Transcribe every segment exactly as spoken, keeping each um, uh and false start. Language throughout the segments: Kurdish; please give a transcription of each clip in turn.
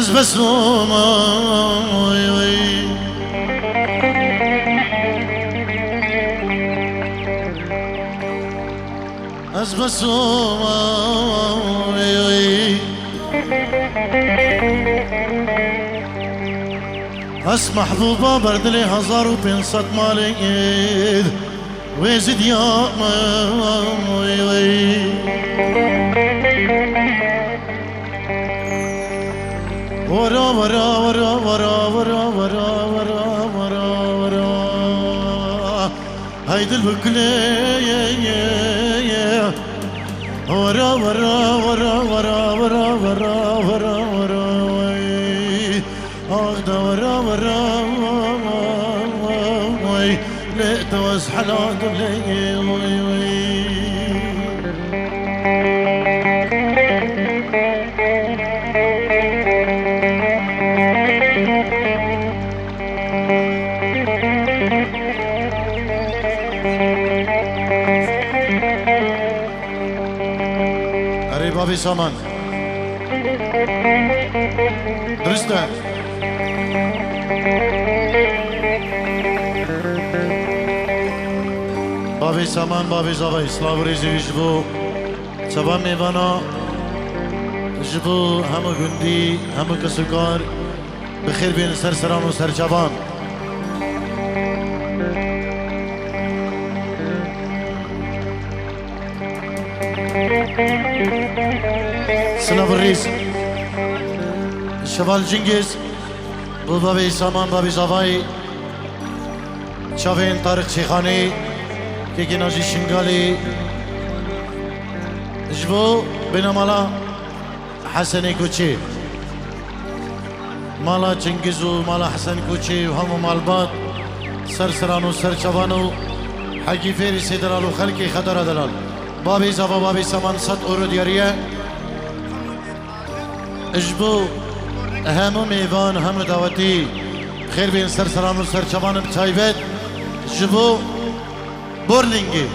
Ez besom, oy, oy. Ez besom, oy, oy. Ez mehbûba berdilê hezar û pênc sed malê êd. Wê zidya me, wey, wey. Wara, wara, wara. Hey dil bikle, ye, ye, ye. Wara, wara, wara, wey. Ax da wara wara, wey, lê te wez hela dibê, wey, wey. Erê bavê Saman. Durust e. Bavê Saman, bavê Zavayê, silav û rêzê wî ji bo çavan mêvana, ji bo hemû gundî, hemû kes û kar. Bi xêr bên ser seran û ser çavan. Silav û rêz. Şeval Cingêz, bo bavê Saman, bavê Zavayê, çavên Tarîq Şêxanê, kekê najî Şingalê, ji bo bênamala Hesenê Koçê. Mala Çingiz û mala Hesen Koçê û hemû malbat, ser seran û ser çavan û hekî fêrî sê delal û xelkê xetera delal. Bavê Zava, bavê Saman sed euro diyarî ye. Ji bo hemû mêvan, hemû dawetî, xêr bên ser seran û ser çavan, bi taybet ji bo Borlingê.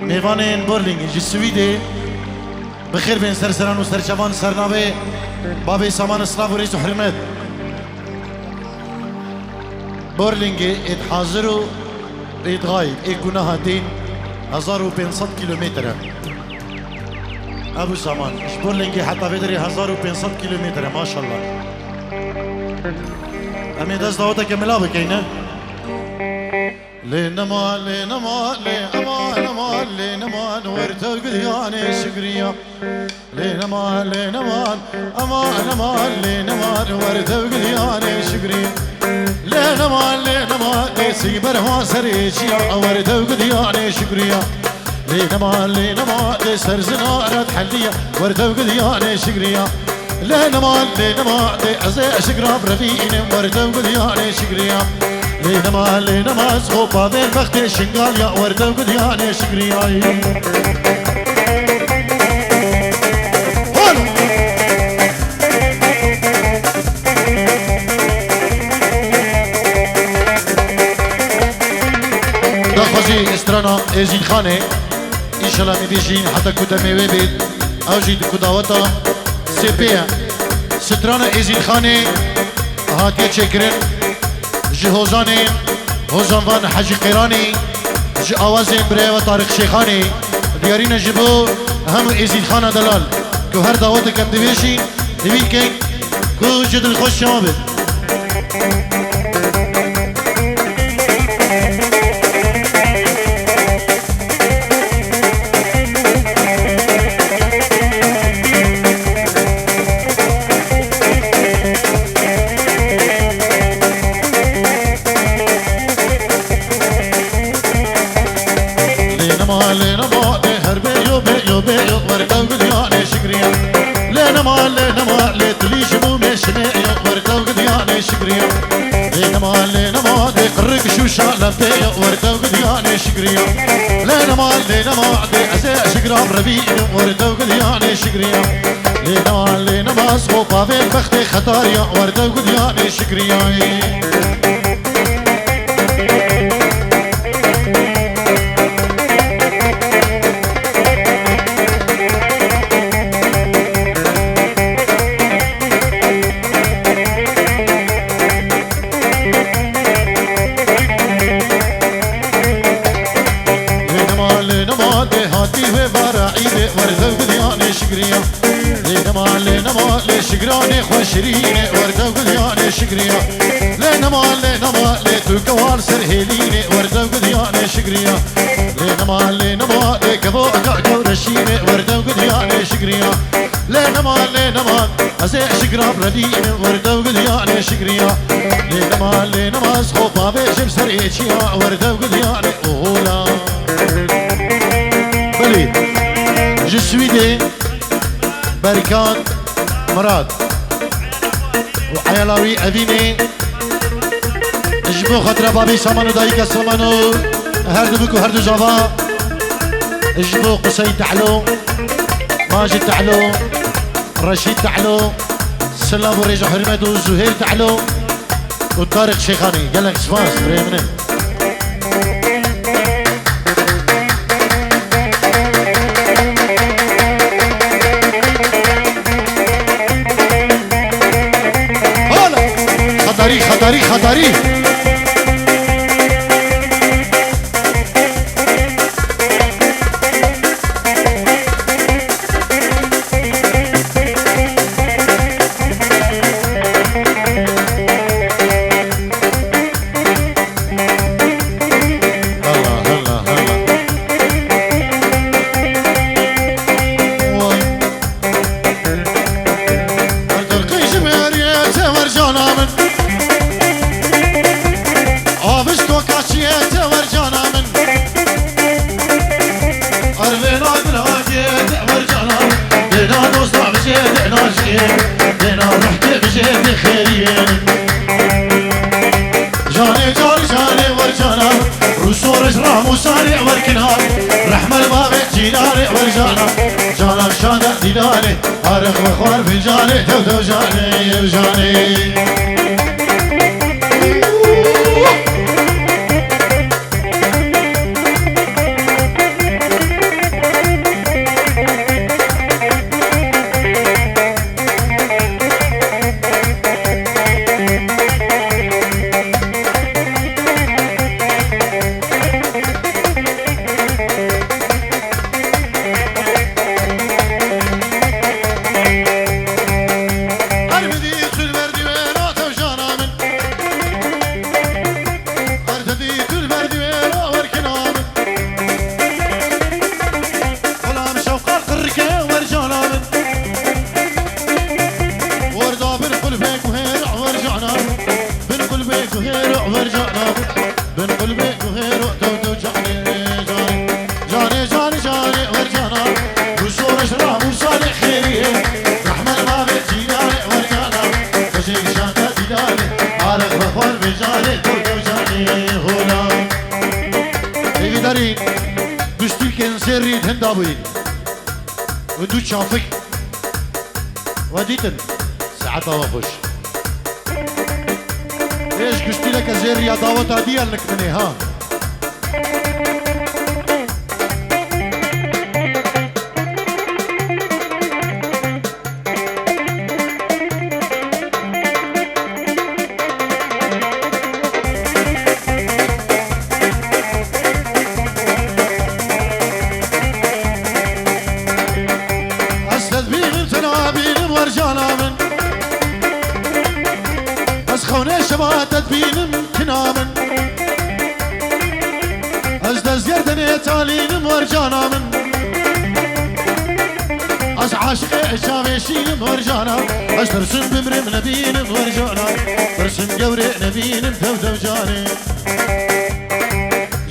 Mêvanên Borlingê ji Swîdê bi xêr bên ser seran û ser çavan, ser navê bavê Saman, silav û rêz û hurmet. Borlingê êd hazir û êd gayî, ê ku nehatîn hezar û pênc sed kîlometre. Ebû Saman, ji Borlingê heta vê derê hezar û pênc sed kîlometre, maşallah. Em ê dest daweteke mila bikeyn, ne? Lê nema, lê nema, lê eman, eman, lê neman, wer tev gidiyanê şikriya. Lê nema, lê neman, eman, eman, lê neman, wer tev gidiyanê şikriya. Lê nema, lê nema, lê sîber hwa serê çiya, wer tev gidiyanê şikriya. Lê nema, lê nema, lê ser zina ret heliya, wer tev gidiyanê şikriya. Lê nema, lê nema, lê ez ê şikra bi revî înim, wer tev gidiyanê şikriya. Lê nema, lê nema, ez xo bavên bextê Şingal ya, wer tev gidiyanê şikriya. Hol! Daxwazî strana Êzîdxanê. Înşallah em bêjîn heta ku demê wê bêt. Ew jî di ku daweta sê pê ye. Strana Êzîdxanê hatiye çêkirin ji hozanê, hozanvan Hecî Qêranî, ji awazên birayê we Tarîq Şêxanê. Diyarî ne ji bo hemû Êzîdxana delal ku her dawetek em dibêjîn, divîn kek ku ji dilxweş şema bit. Şalem tê werde û gilyanê şikriya. Lê nema, lê nema, dê ez ê şikram revî werde û gilyanê şikriya. Lê nema, lê nema, skopa vê bextê xetariya werde û gilyanê şikriya. Lê nema, lê nema, dê hatî wê vara îdê werde û gilyanê şikriya. Lê nema, lê nema, lê şikranê xwe şirînê werde û gilyanê şikriya. Lê nema, lê nema, lê tu kewal ser hêlînê werde û gilyanê şikriya. Lê nema, lê nema, lê kevo ka kew reşînê werde û gilyanê şikriya. Lê nema, lê nema, ez ê şikra revînim werde û gilyanê şikriya. Lê nema, lê nema, ez xwe bavê jim ser êçiya werde û gilyanê ola. Belê, ji Swîdê Berkan Mirad û eyala wî Evînê. Ji bo xatira babî Saman û dayika Saman û her du bik û her du cava. Ji bo Qusey Tehlo, Macid Tehlo, Reşîd Tehlo, silav û rêja hurmet û Zuhêr Tehlo û Tariq Şêxanî. Gelek spas, birê min e. Hala! Xetarî, xetarî, xetarî! Hela, hela, hela. Vay. Her derqê ji beriyê te wer cana min. Aviş koka çiyê te wer cana min. Her vêna dil hatiyê te wer cana min. Vêna dosta bijê te naşiyê. Vêna ruh te bijê te xêriyê. Canê car canê wer cana. Rûsor ji Ramûsanê wer kinar. Rehmel bavê Cîlanê wer cana. Canan şada dîlanê. Arix bi xwar fincanê. Tew tew canê yew canê. Her bidî tu li ber dî wêna tev jana min. Her didî tu li ber dî wêna werkina min. Xulam şewqa qirrike wer cana min. Werda bin qulbê guhêr wer cana min. Bin qulbê guhêr wer cana min. Bin qulbê guhêr tew tew canê canê. Canê canê canê wer cana. Rûsor ji Ramûsanê xêriyê. Rehmel bavê Cîlanê wer cana. Xwecê şanda dîlanê. Arix bi xwar vê canê tew tew canê hola. Hêvîdarî, du stûrkên zêrî hinda bûyî. Û du çafik. We dîtin. Saeta we xweş. Êş giştîleke zêrî ya daweta diyalnik min ê ha. Ez te dibînim, tu nabînim, wer cana min. Ez xewnê şeva te dibînim, kina min. Ez dezgerdinê talînim, wer cana min. Ez aşiqê çavêşînim, wer cana. Ez tirsim bimrim nebînim, wer cana. Tirsim gewrê nebînim, tev tev canê.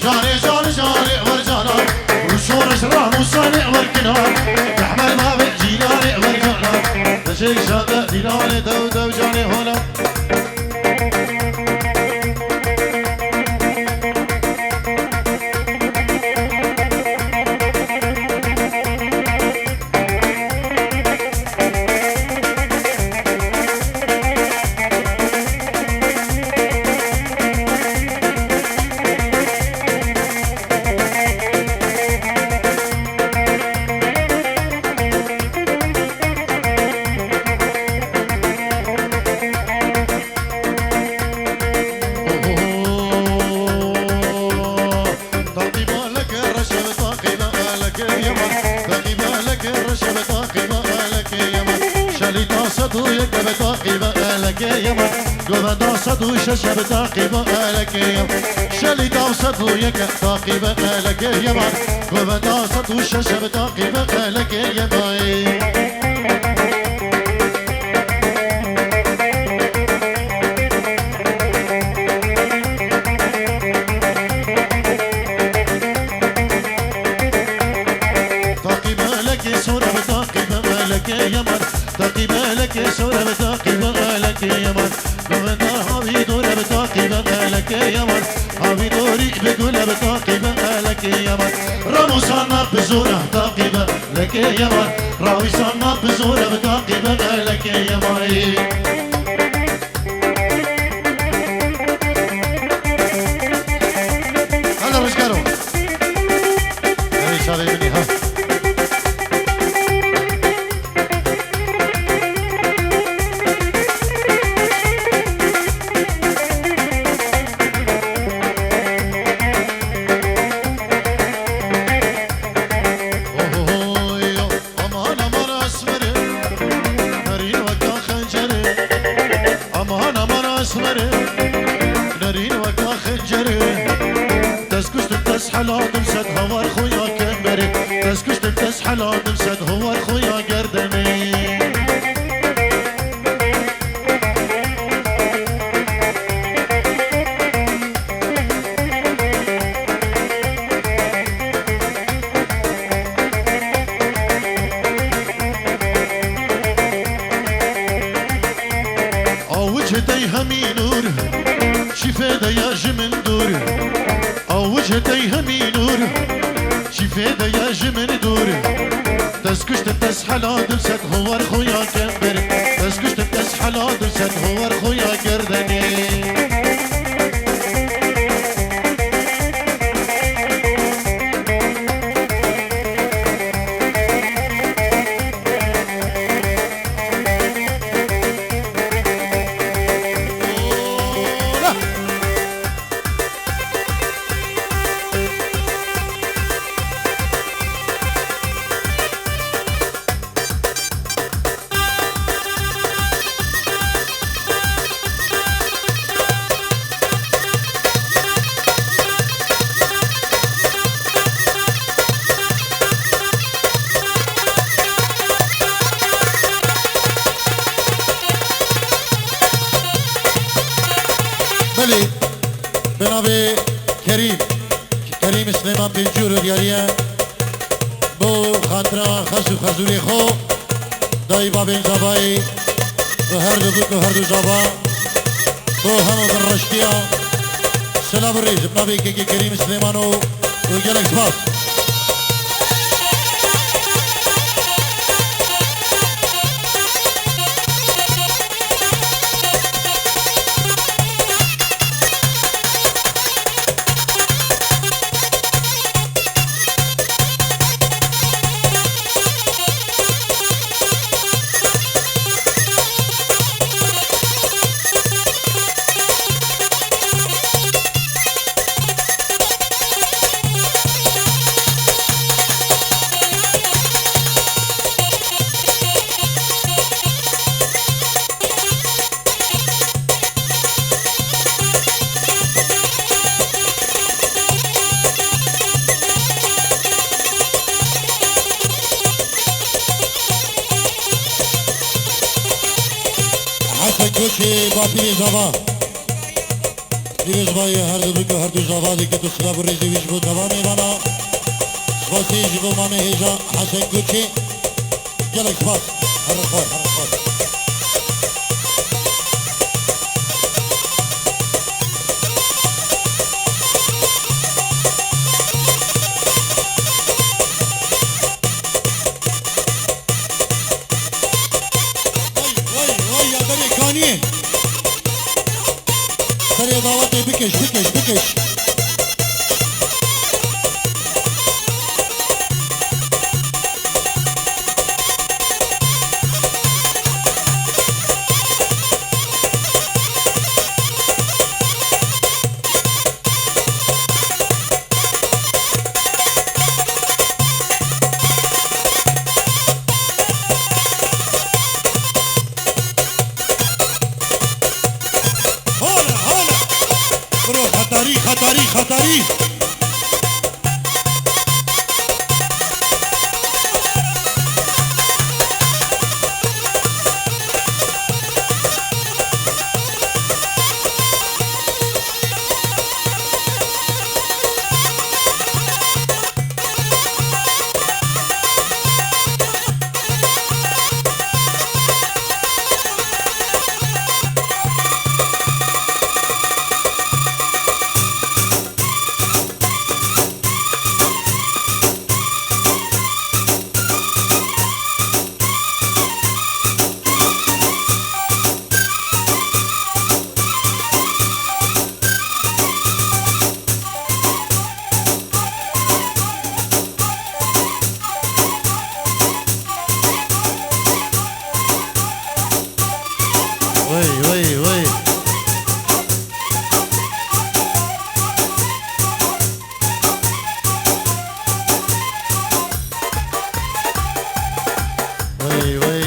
Canê, canê, canê, wer cana. Rûsor ji Ramûsanê wer kinar. Rehmel bavê Cîlanê wer cana. Xwecê şanda dîlanê, dew dew canê hola. Yeke bi taqîbe elekê yeman. Govenda sed û şeş bi taqîbe elekê yeman. Şelî dav sed û yeke taqîbe elekê yeman. Govenda sed û şeş bi taqîbe elekê yeman. Taqîbe elekê sor bi taqîbe elekê yeman. Taqîbe elekê sor bi taqîbe elekê yeman. Govenda havî dor bi taqîbe elekê yeman. Havî dorî bi gul bi taqîbe elekê yeman. Ramûsana bi zora taqîbe elekê yeman. Rawîsana bi zora bi taqîbe elekê yeman. Hele rizgaro. Erê çavê min ê, ha. Ohohoy, aman, aman, esmerê, nerîn weka xencerê. Aman, aman, esmerê, nerîn weka xencerê. Dest kuştim, dest heladim, sed hawar xwe ya kemberê. Dest kuştim, dest heladim, sed hawar xwe ya gerdenê. Awic hidey hemî nûr, çi fêde ya ji min dûr. Awic hidey hemî nûr, çi fêde ya ji min dûr. Dest kuştim, dest heladim, sed hawar xwe ya kemberê. Dest kuştim, dest heladim, sed hawar xwe ya gerdenê. Belê, bi navê Kerîm, Kerîm Silêman Pêncû û diyariye bo xatira xes û xezûrê xwe, dayî babên zavayê, û her du bik û her du zava, bo hemû bin reştiya, silav û rêz, bi navê kekê Kerîm Silêman û û gelek spas. Hesen Koçê Bapîrê Zava. Pîrozbayê her du bik û her du zava dike tu silav û rêzê wî ji bo dewamê vana. Spasî ji bo mamê hêja Hesen Koçê. Gelek spas. Her xwe, her xwe. Vay, vay, vay, ya berê kaniyê. Berê dawetê bikeş, bikeş, bikeş. Xetarî, xetarî, xetarî. Wey, wey, wey. Wey, wey.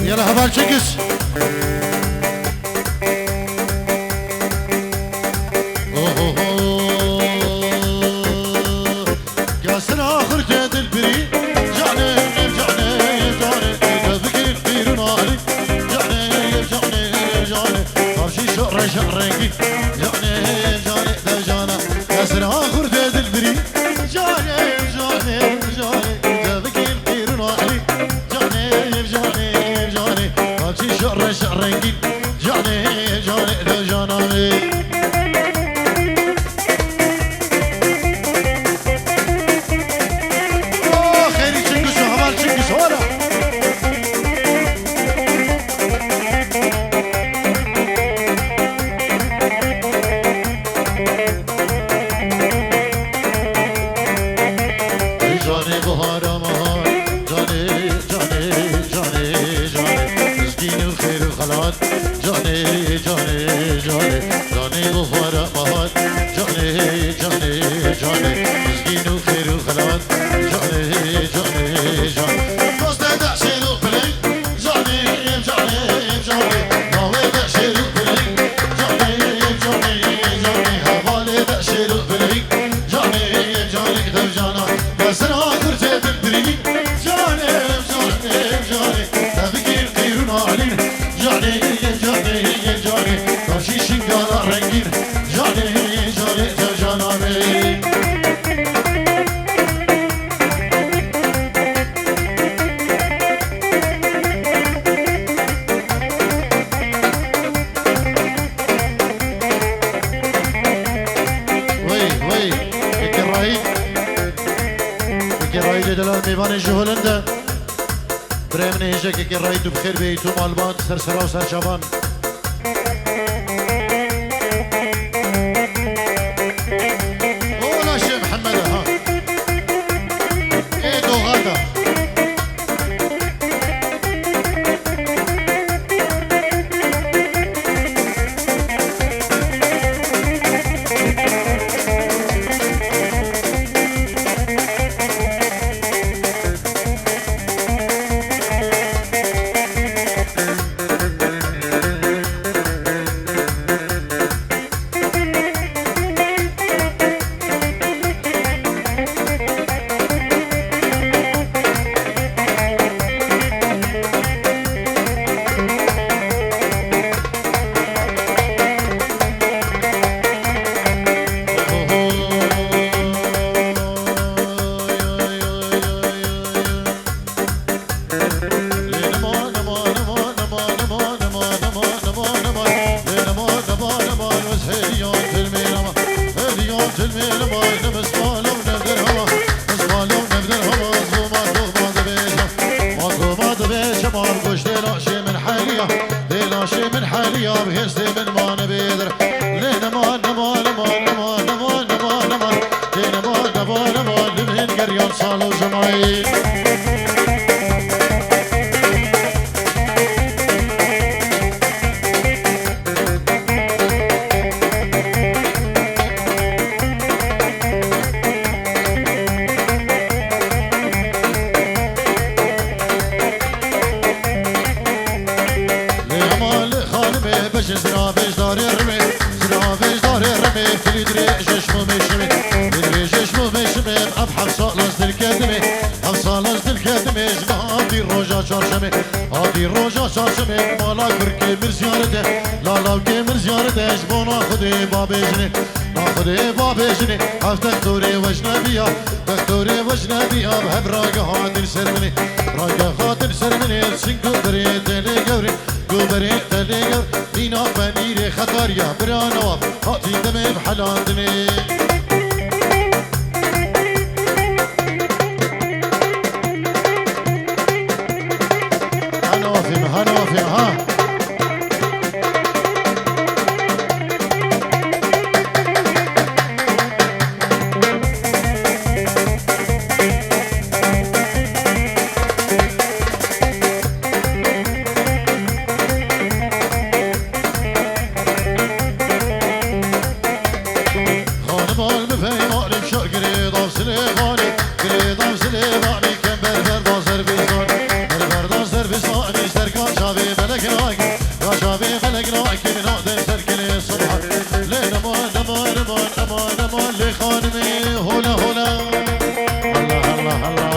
Yala heval Çingiz. Oho ho. Kesir axir te dilbirî. Canê, canê, canê. Te bikir qîrûn alî. Canê, canê, canê. Karşî şe're şe'rengî. Canê, canê, te cana. Kesir axir te dilbirî. Canê, canê, canê. Te bikir qîrûn alî. Canê, canê, canê. Karşî şe're şe'rengî. Canê, canê, te cana wê. Oh, xêrî Çingiz û heval Çingiz, hola. Ey canê bihara me hat, canê, canê, canê, canê. Mizgîn û xêr û xelat, canê, canê, canê. Canê bihara me hat, canê, canê, canê. Mizgîn û xêr û xelat, canê, canê, canê. Dost de şêr û pilê, canê, canê, canê. Navê de şêr û pilê, canê, canê, canê. Hevalê de şêr û pilê, canê, canê, dev cana. Kesir axir te dilbirî, canê, canê, canê. Te bikir qîrûn alîn, canê, canê, canê. Karşî şingala rengîn, canê, canê, te cana wê. Wey, wey, kekê Rahîd. Kekê Rahîdê delal mêvanê ji Holenda. Birayê min ê hêja kekê Rahîd tu bi xêr bêyî, tu malbat, ser sera û ser çavan. Ola Şêx Mihemed e, ha. Ê doxata. Lê hema li xanimê bişin zira vêjdarê rimê, zira vêjdarê rimê, kilî Çarşemê, hatî roja çarşemê, mala kurkê min ziyarete, la lawkê min ziyarete, ji bona Xwedê babê jinê, na Xwedê babê jinê, ev textorê wecnebiya, textorê wecnebiya, bi hev ragehatin ser minê, ragehatin ser minê, çin ku berê tenê gewrê, ku berê tenê gewr, nîna penîrê xetariya, bira newaf, hatî demê bi helandinê. Hana wafî me, hana wafî me, ha. Xaniman bi peymanê şa girê dav Silêmanê, girê dav Silêmanê, kem berber da Zerbistan, berber da Zerbistan, îster ka çavê melek nake, ka çavê melek nake, na dem ser kilê Subhan. Lê neman, neman, neman, neman, neman, lê xanimê, hola, hola. Allah, Allah, Allah.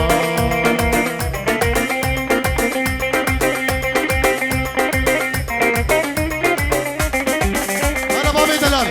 Ana babê delal.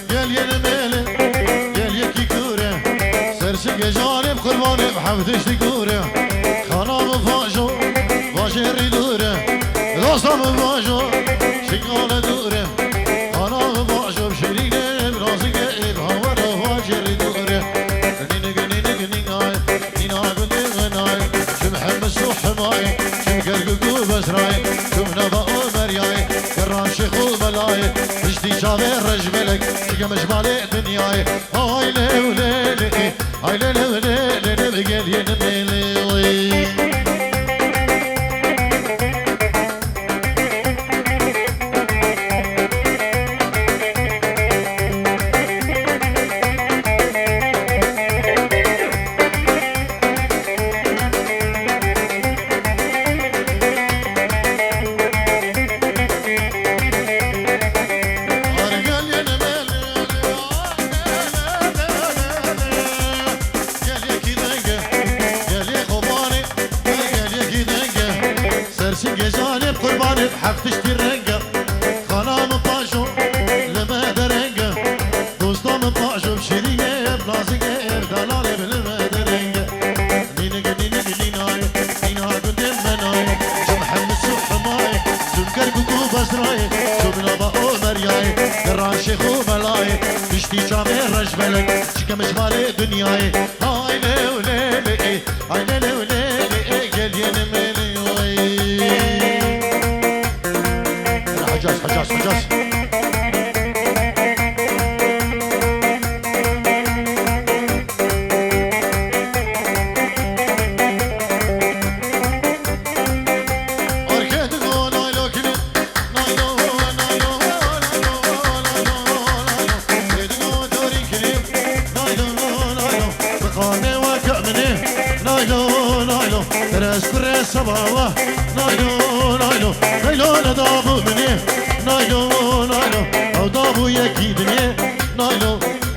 Gel yenim eli, gel yekî kure. Ser singê canê bi qurbanê bi hevdiştî kure. Xana bi vajo, vajê rî dure. Dosta bi vajo, şingale dure. Xana bi vajo, bi şirînê, bi nazikê, bi hawara vajê rî dure. Nînik, nînik, nînay. Nîna gundê Xenayê, çim Hemis û Hemayê, çim Kerkûk û Besrayê, çim nava Omeryayê, Kerran Şêx û Melayê, piştî çavê Rejbelek, çike min ji malê dinyayê. Ay lew lê lê, ay lê lew lê lê, lê bi gel yê nimê lê. Gel yekî denge, gel yê Kobanê, gel yekî denge. Ser singê canê bi qurbanê bi heft tiştî renge. Xana min paşo li me derenge. Dosta min paşo bi şirînê bi nazikê bi delalê bi li me derenge. Nînik nînik nînayê, nîna gundê menayê. Çim Hemis û Hemayê, çim Kerkûk û Besrayê, çim nava Omeryayê, Kerran Şêx û Melayê, piştî çavê Rejbelek, çike min ji malê dinyayê. Ay lê lê lê. Ay lê lê lê lê, gel yenim lê oy. Hacaz, Hacaz, Hacaz. Arkaya dön, ay lo kilim.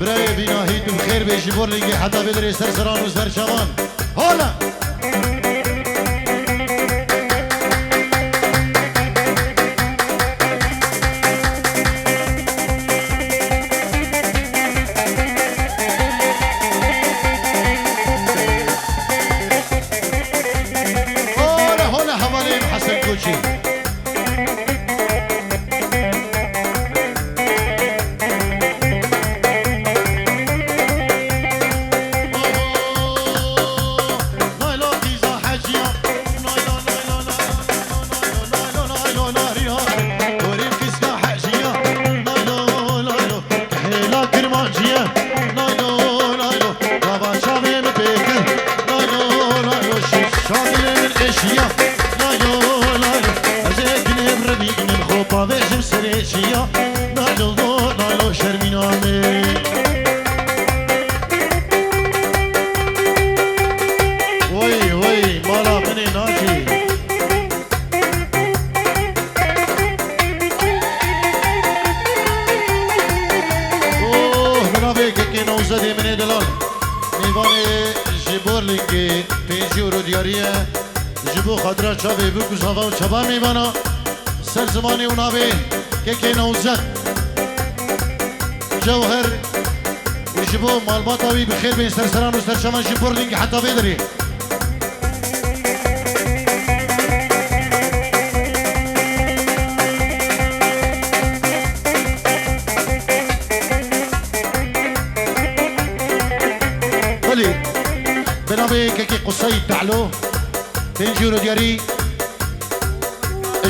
Birayê Vînahî, tu bi xêr bêjî, bor lingê heta vê derê ser seran û ser çavan. Hola! Hola, hola, hevalên Hesen Koçî. Şiya, lalo, lalo, ez ê ginê revînim xwe pavêjim serê şiya, lalo, lalo, şermîna me. Oy, oy, mala min ê nacî. Oh, bi navê kekê newzedê min ê delal. Mêvanê ji Borlingê pêncî euro diyarî ye. Ji bo xatira çavê bûk û zava û çava mêvana ser zimanê û navê kekê newzed Cewher û ji bo malbata wî bi xêr bên ser seran û ser çavan ji Borlingê heta vê derê. Belê, bi navê kekê Qusey Te'lo, pêncî euro diyarî,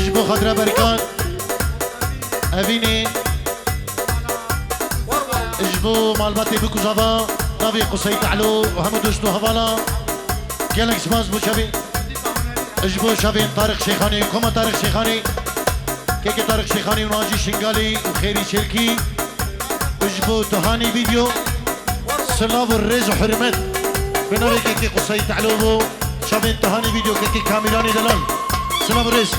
ji bo xatira berikan, evînê, ji bo malbatê bûk û zava, navê Qusey Te'lo û hemû dost û hevala, gelek spas bo çavê, ji bo çavên Tariq Şêxanî, koma Tariq Şêxanî, kekê Tariq Şêxanî û Nacî Şingalî û Xêrî Çêlkî, ji bo Tihanî Vîdeo, silav û rêz û hurmet. Bi navê kekê Qusey Te'lo bo çavên Tihanî Vîdeo, kekê Kamîranê delal. Silav û rêz.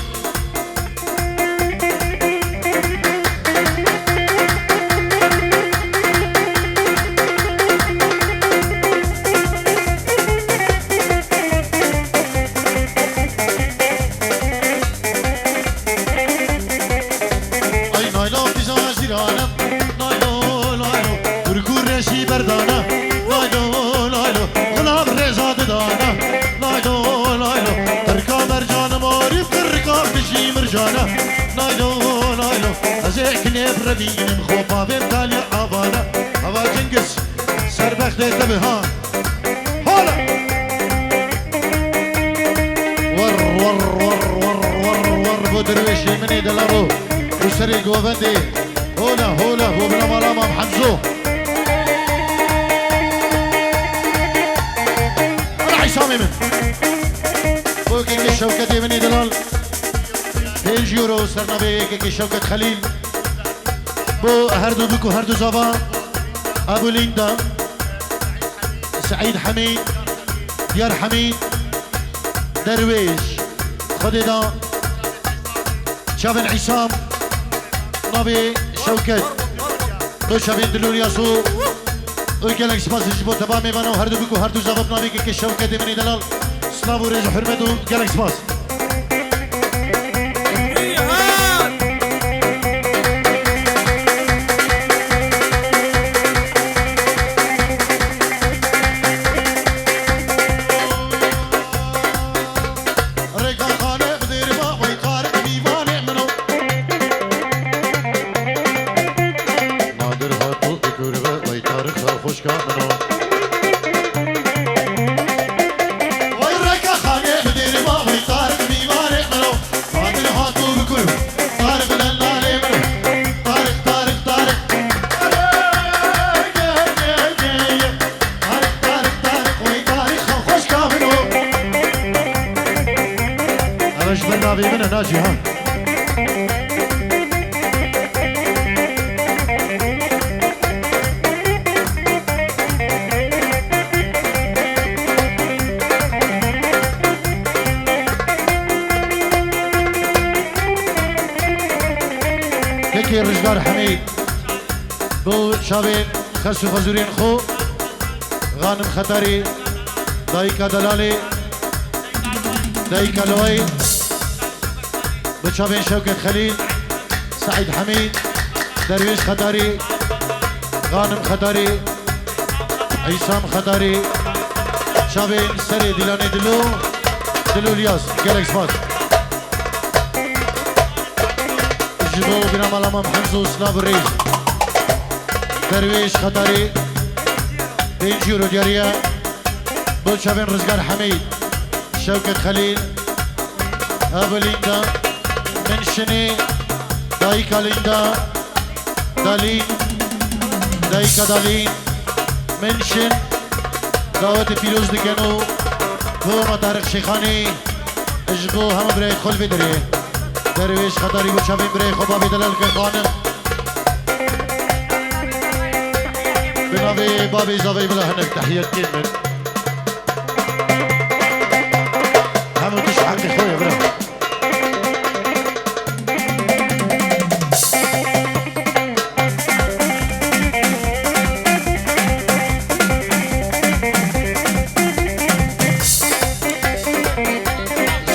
Ay naylo fîza zîrana, naylo, naylo, kurkur reşî berdana, naylo, naylo, xulab rêza didana, naylo, naylo, qirka mercan morî, qirka fişî mircana, naylo, naylo, ez ê kinê birevînim xwe pavêm talya avana, hava Cengiz, serbextê te bi ha. Hala! War, war, war, war, war, war, bo derwêşê min ê delal û serê govendê. Hola, hola, bo binamala Mam Hemzo. Hala Îsamê min. Bo kekê Şewketê min ê delal. Pênc euro ser navê kekê Şewket Xelîl. Bo her du bik û her du zava. Ebu Linda. Seîd Hemîd, Diyar Hemîd, Derwêş, Xwedê da, çavên Îsam, navê Şewket, do çavên Dilû Riyas û gelek spas ji bo teva mêvana û her du bik û her du zava bi navê kekê Şewketê min ê delal, silav û rêz û hurmet û gelek spas. Rêka xane bi dêrê ba, wey Tariq mîvanê min o. Nadir hatû bi kurve, wey Tariq xwe xwişka min o. Wey rêka xane bi dêrê ba, wey Tariq mîvanê min o. Nadir hatû bi kurve, Tariq delalê min o. Tariq, Tariq, Tariq. Tariq, Tariq, Tariq, wey Tariq xwe xwişka min o. Ev ji ber navê min e, nacî ha. Kekê Rijdar Hemîd, bo çavên xes û xezûrên xwe, Xanim Xetarî, dayika Delalê, dayika Loyê, bi çavên Şewket Xelîl, Seîd Hemîd, Derwêş Xetarî, Xanim Xetarî, Îsam Xetarî, çavên serê Dîlanê Dilo, Dilo Liyas, gelek spas. Ji bo bîra mala Mam Hemzo, silav û rêz. Derwêş Xetarî, pêncî euro diyariye. Bo çavên Rizgar Hemîd, Şewket Xelîl, Ebu Lînda, Min Şinê, Dayika Lînda, Dalîn, Dayika Dalîn, Min Şin, dawetê pîroz dikin û bo Tariq Şêxanî, Ji bo hemû birayê xwe li vê derê. Derwêş Xetarî bo çavên birayê xwe, babê Delal Xanim. Bi navê babê zaveyê bila hinek tehiyetiyên min. Hemû tişt heqê xwe ye, bira.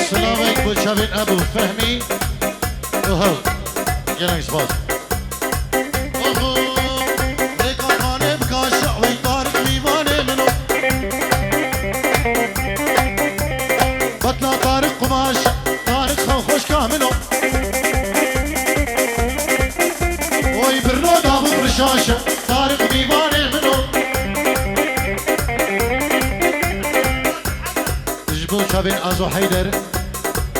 Silavek bo çavên Ebû Fehmî û hew. Gelek spas. Oho, rêka xanê bika şa wî Tarîq mîvanê min o. Betla Tarîq qumaş, Tarîq xwe xweşka min o. Oy birno davû rişaş, Tarîq mîvanê min o. Ji bo çavên Azo Heyder,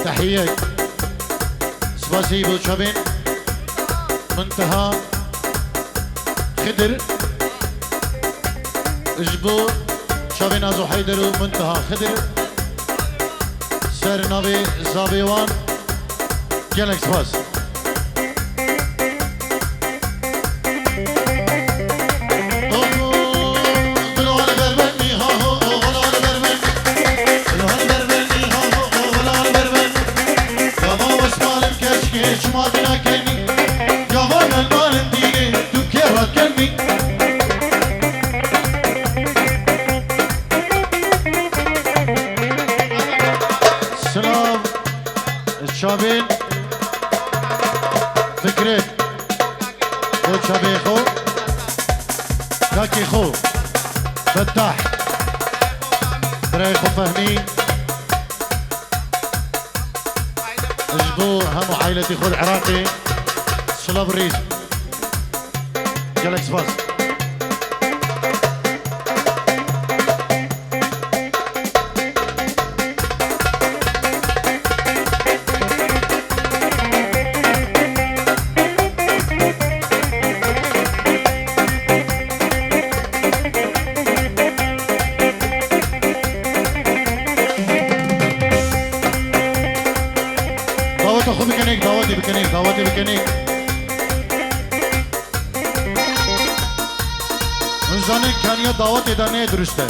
tehiyek. Spasî bo çavên Munteha Xidir. Ji bo çavên Azo Heyder û Munteha Xidir. Ser navê zavê wan gelek spas. Silav çavên Fikret, bo çavê xwe, kakê xwe, Fetah, birayê xwe Fehmî, ji bo hemû ailetê xwe li Iraqê, silav rêz. Gelek spas. Daweta xwe bikinêk, dawetê bikinêk, dawetê bikinêk. Hûn zanên kaniya dawetê de neyê durust e.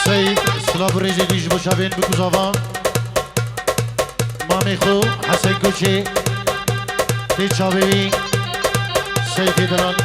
Seyîd, silav û rêzê dî ji bo çavên Bikuzava. Mamê xwe Hesen Koçê, tê çavê wî Seyfê Dilan.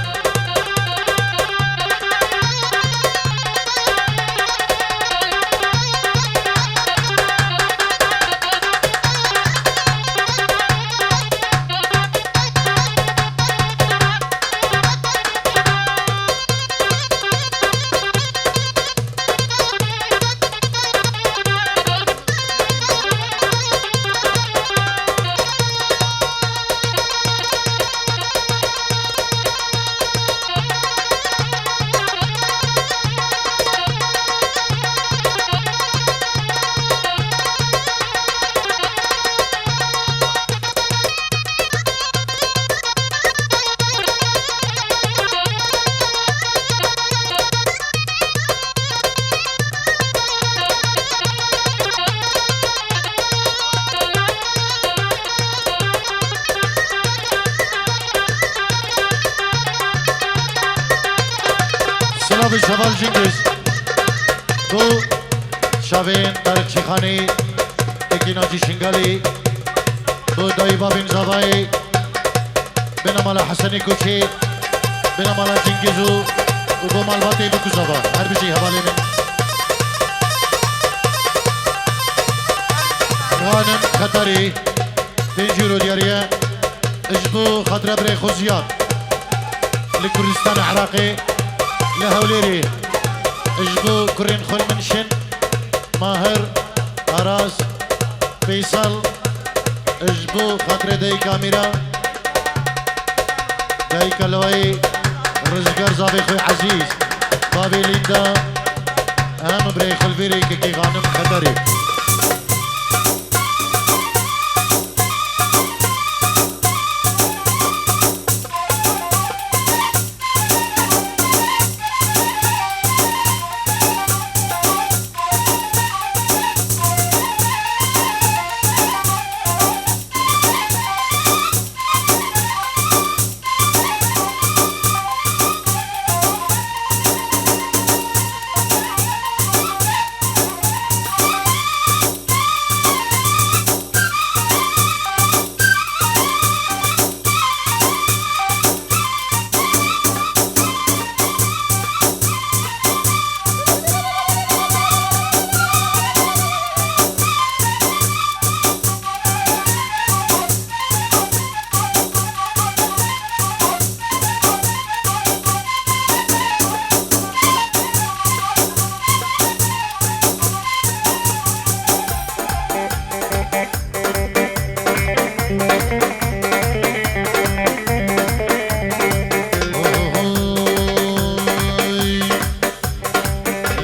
Silavê Şeval Cingîz. Bo çavên Tarîq Şêxanî, Tekî Nacî Şingalî, bo dayî babên zavayê, bêna mala Hesenê Koçê, bêna mala Cingîzû û bo malbatê Bikuzava. Her bijî hevalê min. Xanim Xetarî, pêncî euro diyariye, ji bo xatira birê xwe Ziyad. Li Kurdistan Iraqê, li Hewlêrê, ji bo kurên xwe li min şin, Mahir, Aras, Feysel, ji bo xatirê dayika Mîra, dayika Lewayê, Rizgar zavê xwe ezîz, bavê Lînda, em birê xwe li vê rêkekê Xanim Xeterê.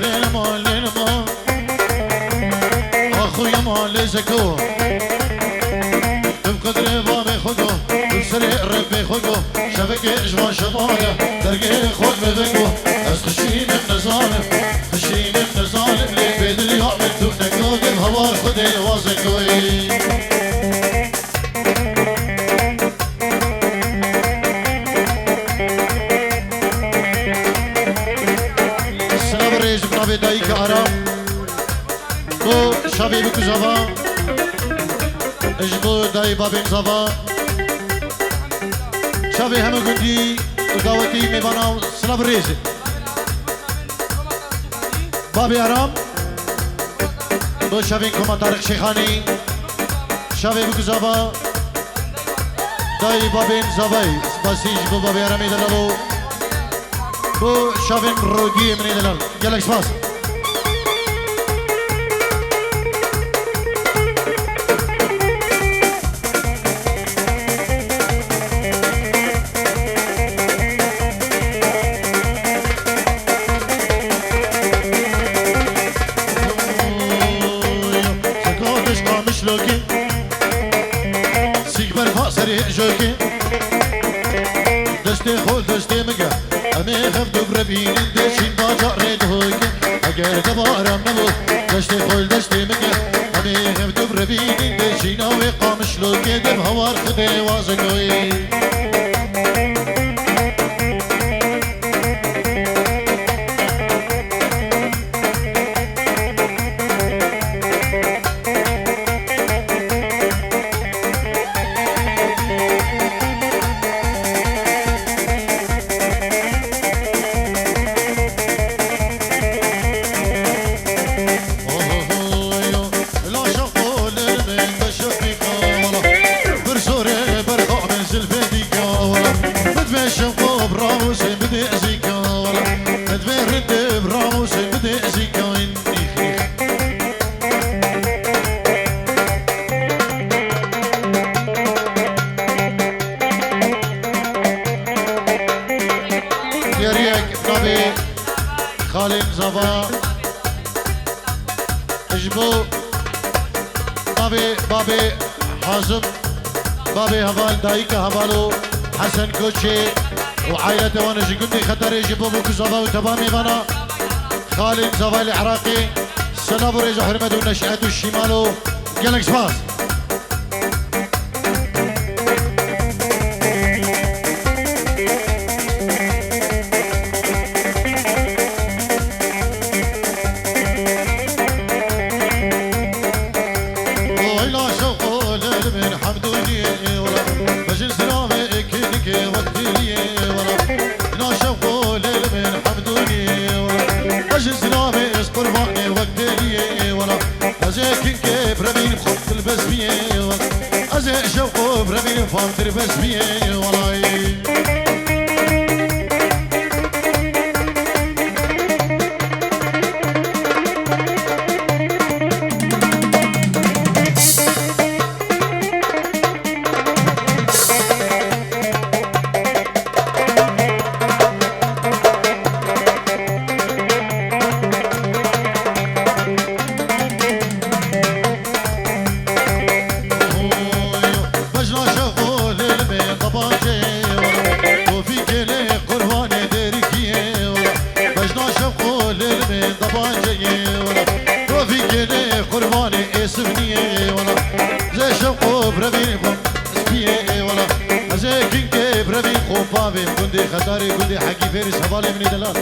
Lêlma, lêlma. Axuya ma lê zeko. Tu bi qedrê bavê xwe go, tu bi serê rêbê xwe go. Şevekê ji van şevan e, dergê xwe li me veko. Ez xişînim nezanim, xişînim nezanim, lê bêdiliya min tu neko, gel hawar Xwedê wazeko. Silav rêz bi navê dayika Aram. Bo şavê bikû zava. Ji bo dayê babên zava. Şavê hemû gundî û dawetî mêvana silav rêz. Babê Aram. Bo şavên Koma Tarîq Şêxanî. Şavê bikû zava. Dayê babên zavayê. Spasî ji bo babê Aramê delalo. Bo şavên rodiyê min ê delal. Gelek spas. Seko dişka mişlokî, sîk berfa serê jokî. Destê xol destê min ge, em ê hev du birevînin, dê çîn bajarê dihoyke. Eger te baram nebû, destê xol destê min ge, em ê hev du birevînin, dê çîna wê qamişlokê, dev hawar Xwedê wazekoyê. Laşa qolê min beşe fîka wala. Bir zorê berxa min zilfê dîka wala. Bidvê şevqo bramûsê bidê zîka wala. Bidvê rindê bramûsê bidê zîka in nîx nîx. Yeriyek navê Xalên Zava. Ji bo navê babê Hazim, babê heval, dayika heval û Hesen Koçê û aîletê wan ji gundê Xeterê ji bo bûk û zava û teba mêvana Xalên Zavayê li Iraqê, selav û rêz û hurmet û neşet û şîmal û gelek spas. Oy la şewqo lêl min hemdûniyê wela. Bejin ziravê êkê dikê wek têliyê wela. Na şewqo lêl min hemdûniyê wela. Bejin ziravê ez qurbanê wek têliyê wela. Ez ê kinkê birevîn xwe dilbez biyê wela. Ez ê şewqo birevîn fam dilbez biyê wela. Revîn xwe spiyê ê wela. Ez ê kinkê bi revîn xwe bavêm gundê Xetarê, gundê Hekî Fêrîs hevalê min ê delal.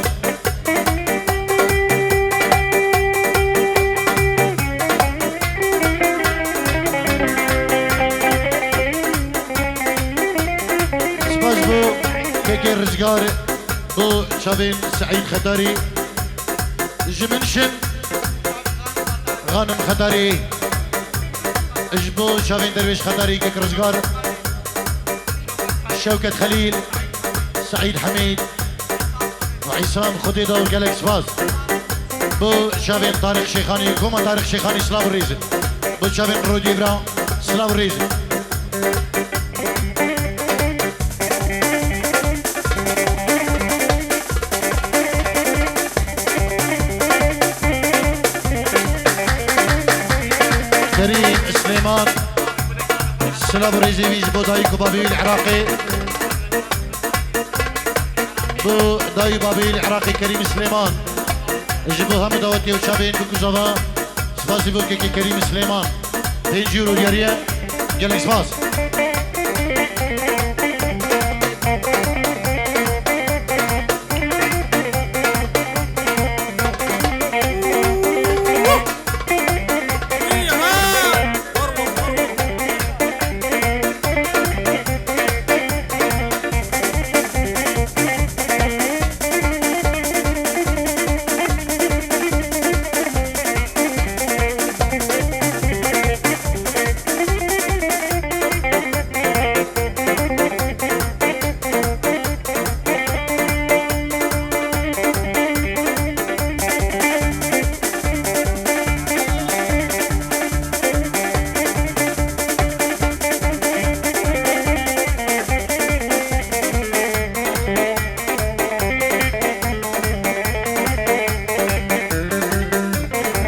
Spas bo kekê Rizgar, bo çavên Seîd Xetarî. Ji min şin Xanim Xetarî. Ji bo çavên Dervêş Xetarî, kek Rizgar, Şewket Xelîl, Seîd Hemîd û Îsam Xwedê da û gelek spas. Bo çavên Tarîq Şêxanî, koma Tarîq Şêxanî silav û rêzin. Bo çavên Rodî Bra silav û rêzin. Kerîm Silêman, silav û rêzê wî ji bo dayik û babê wî li Iraqê. Bo dayik û babê wî li Iraqê Kerîm Silêman. Ji bo hemû dawetê û çavên bikuzava. Spasî bo kekê Kerîm Silêman. Pênc euro diyariye. Gelek spas.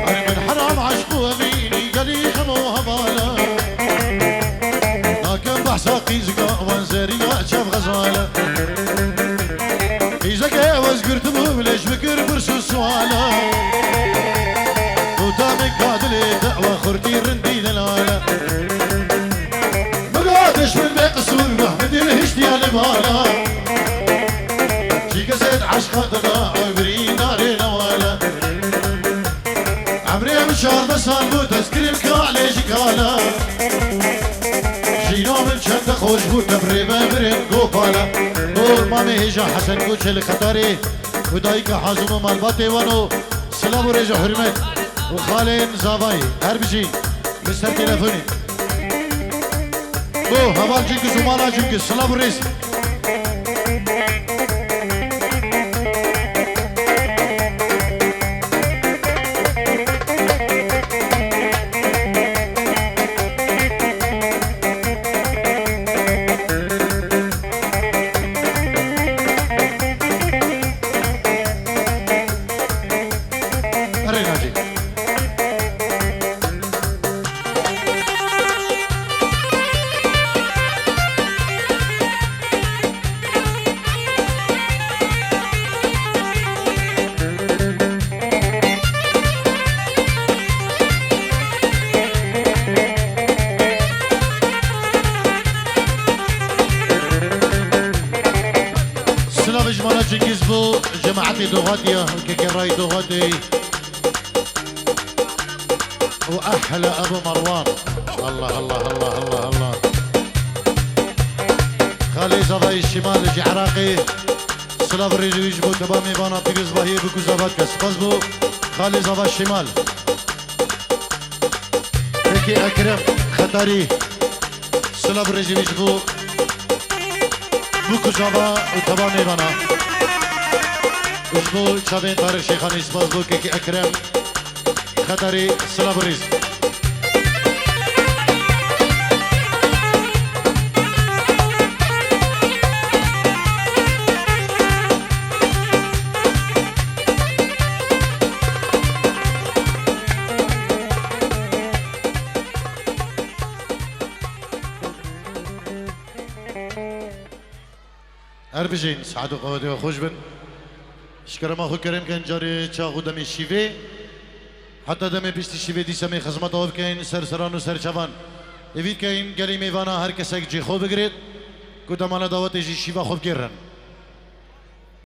Ay min heram eşq û evînî gelî xem û hevala. Nakim behsa qîzika wan zeriya çev xezala. Qîzeke wez girtibû lêş bikir pirs û suala. Û ta min ka dilê te we xurtî rindî delala. Biga dişmin bê qisûr Mehmedî hiştiye li bala. Çî kesê di eşqa te da ew birî narê newala. Emrê min çardeh sal bû tezkirê min kalê ji kala. Jîna min çende xweş bû te bi rê ve birê min gopala. Bo mamê hêja Hesen Koçê li Xetarê û dayika Hazim û malbatê wan û silav û rêz û hurmet û xalên zavayî her bijîn. Li ser telefonê. Bo heval Cingîz û mala Cingîz, silav û rêz. Erê nacî. Silav ji mala Cingîz bo cemaetê Doxatê ya, kekê Ray Doxatê. û ehla Ebu Merwan. Allah, Allah, Allah, Allah, Allah. Xalê Zavayê Şîmal ji Iraqê. Silav rêzî wî ji bo teba mêvana pîroz bahiyê bikû zavat ke. Spas bo Xalê Zava Şîmal. Peki Ekrem Xetarî. Silav rêzî wî ji bo bûk û zava û teva mêvana. Û ji bo çavên Tarîq Şêxanî spas bo kekî Ekrem Xetarî silav û rêz. Her bijîn, sihet û qewetê we xweş bin. Ji kerema xwe kerem kin carê çax û demê şîvê. Heta demê piştî şîvê dîsa em ê xizmeta we bikeyn ser seran û ser çavan. Hêvî dikeyin gelî mêvana her kesek cê xwe bigirêt ku demana dawetê jî şîva xwe bigêrin.